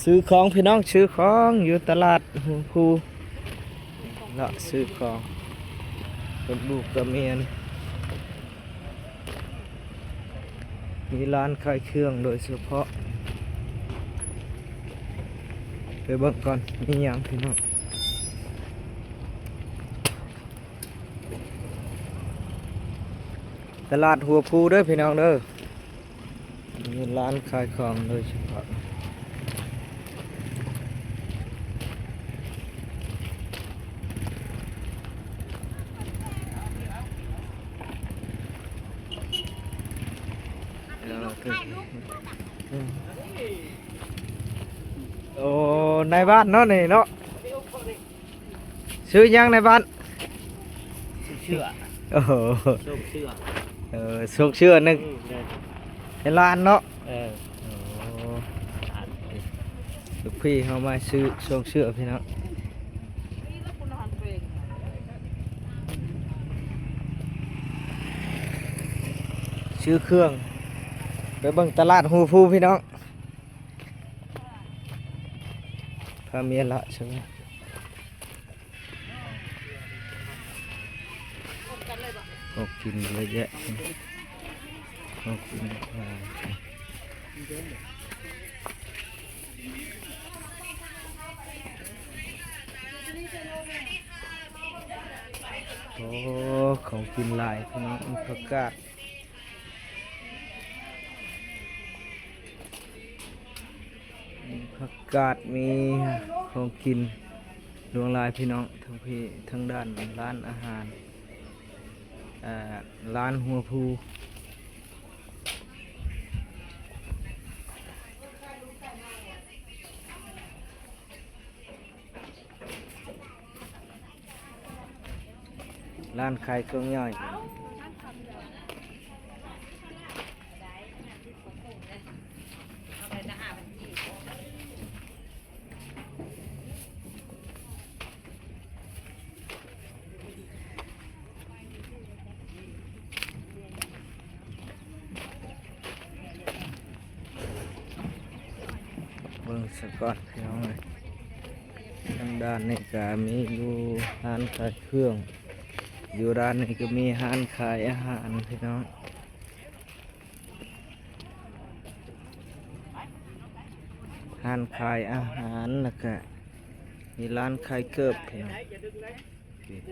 ຊື້ຂອງພີ່ນ້ອງ ຊື້ຂອງຢູ່ຕະຫຼາດຫົວພູ ເນາະ ຊື້ຂອງ ເປັນລູກກັບເມຍນີ້ ມີຮ້ານຂາຍເຄື່ອງໂດຍສະເພາະ ໄປເບິ່ງກ່ອນ ມີຫຍັງພີ່ນ້ອງ. ຕະຫຼາດຫົວພູເດີພີ່ນ້ອງເດີ ມີຮ້ານຂາຍຂອງໂດຍສະເພາະ ໂອ້ ນາຍບ້ານເນາະນີ້ເນາະ. ຊື່ຫຍັງນາຍບ້ານ? ຊົງເຊື່ອ. ໂອ້ໂຫ ຊົງເຊື່ອ ເອີ ຊົງເຊື່ອໜຶ່ງ ອືມ ເປັນຫຼານເນາະ. ເອີ ໂອ້ ລູກພີ່ເຮົາມາຊື້ຊົງເຊື່ອພີ່ນ້ອງ ຊື້ເຄື່ອງ ໄປເບິ່ງຕະຫຼາດຫົວພູພີ່ນ້ອງ ພາເມຍລະຊະ. ຂອງກິນເຍອະແຍະ ຂອງກິນຫຼາຍ ໂອ້ ຂອງກິນຫຼາຍພີ່ນ້ອງ ມີຜັກກາດ ມີຜັກກາດ ມີຂອງກິນຫຼວງຫຼາຍພີ່ນ້ອງ ທັງພີ້ ທາງດ້ານຮ້ານອາຫານ ເອີ ຮ້ານຫົວພູ ຮ້ານຂາຍເຄື່ອງຍ່ອຍ. ເບິ່ງສະກ່ອນພີ່ນ້ອງເອີຍ ທາງດ້ານນີ້ກະມີຢູ່ຮ້ານຂາຍເຄື່ອງ ຢູ່ດ້ານນີ້ກະມີຮ້ານຂາຍອາຫານພີ່ນ້ອງ ຮ້ານຂາຍອາຫານ ແລ້ວກະມີຮ້ານຂາຍເກີບພີ່ນ້ອງ.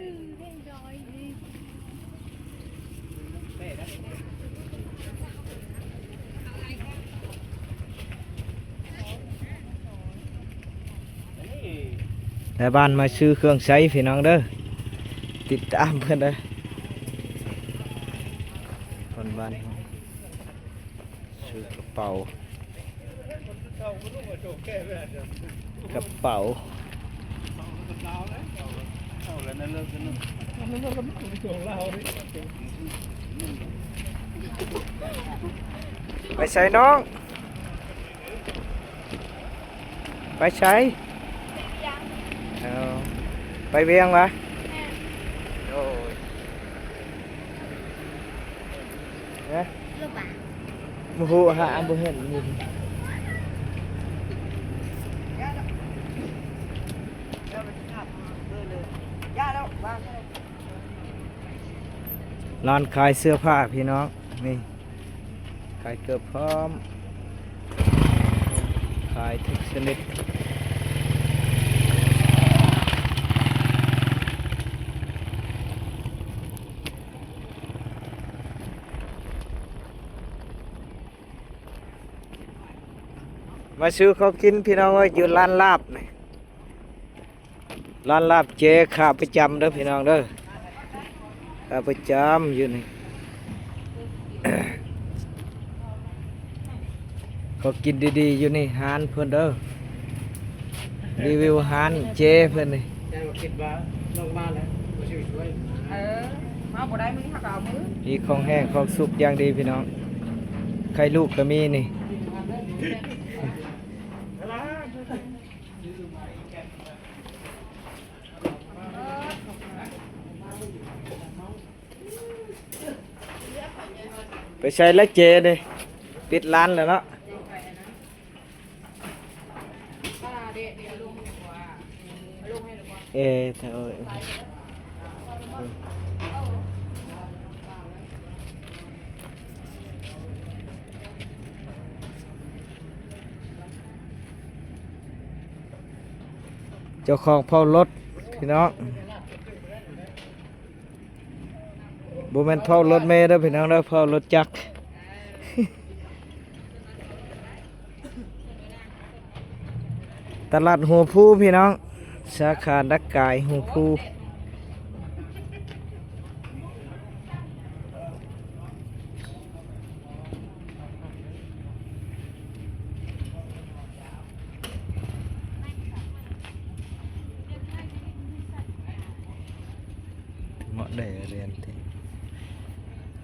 ແຕ່ບ້ານມາຊື້ເຄື່ອງໃຊ້ພີ່ນ້ອງເດີ ຕິດຕາມເພິ່ນເດີ ຄົນບ້ານເຮົາ. ຊື້ກະເປົາ ກະເປົາ ໄປໃສນ້ອງ? ໄປໃສ? ເອີ ໄປວຽງຫວາ? ໂດຍ ຮະ? ບໍ່ຮູ້ຫາ ບໍ່ເຫັນຢູ່ ຮ້ານຂາຍເສື້ອຜ້າພີ່ນ້ອງ ນີ້ ຂາຍເກີບພ້ອມ ຂາຍທຸກຊະນິດ. ມາຊື້ຂອງກິນພີ່ນ້ອງເອີຍ ຢູ່ຮ້ານລາບນີ້ ຮ້ານລາບເຈ ຂາປະຈຳເດີພີ່ນ້ອງເດີ ຂາປະຈຳຢູ່ນີ້ ຂອງກິນດີໆຢູ່ນີ້ ຮ້ານເພິ່ນເດີ ຣີວິວຮ້ານເຈເພິ່ນນີ້ ເອີ ເຮົາບໍ່ໄດ້ມື້ນີ້ເຮົາກະເອົາມື້ ມີຂອງແຫ້ງຂອງສຸກຢ່າງດີພີ່ນ້ອງ ໄຂ່ລູກກະມີນີ້. ໄປໃສລະເຈນີ້ ປິດຮ້ານແລ້ວເນາະ. ເອີ ເທົ່າ ເຈົ້າຂອງເຜົາລົດພີ່ນ້ອງ. ບໍ່ແມ່ນເຜົາລົດເມເດີພີ່ນ້ອງເດີ ເຜົາລົດຈັກ. ຕະຫຼາດຫົວພູພີ່ນ້ອງ ສາຂາດັກກາຍຫົວພູ. ເໝາະໄດ້ຮຽນທີ່